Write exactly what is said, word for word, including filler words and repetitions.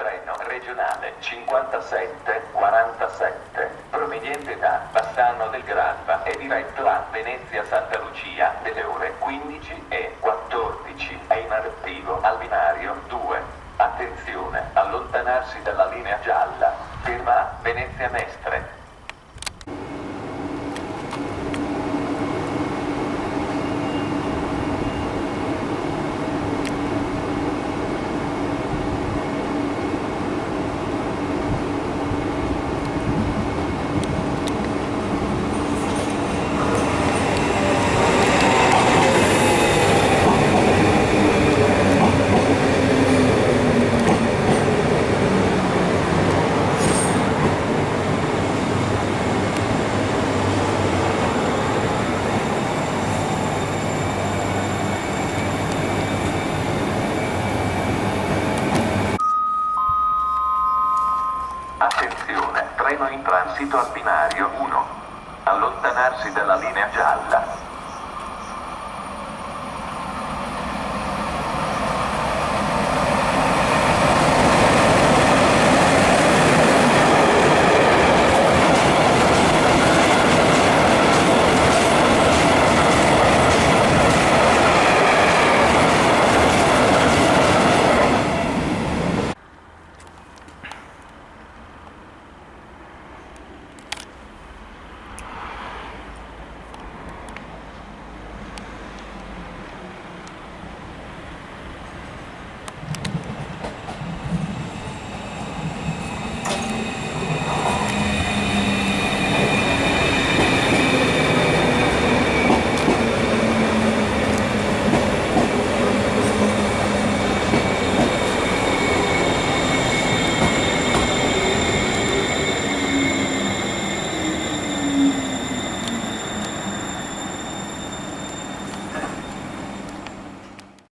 Treno regionale cinquantasette quarantasette, proveniente da Bassano del Grappa e diretto a Venezia Santa Lucia, delle ore quindici e quattordici, è in arrivo al binario due. Attenzione, allontanarsi dalla linea gialla. Ferma a Venezia Mestre. Attenzione, treno in transito al binario uno. Allontanarsi dalla linea gialla.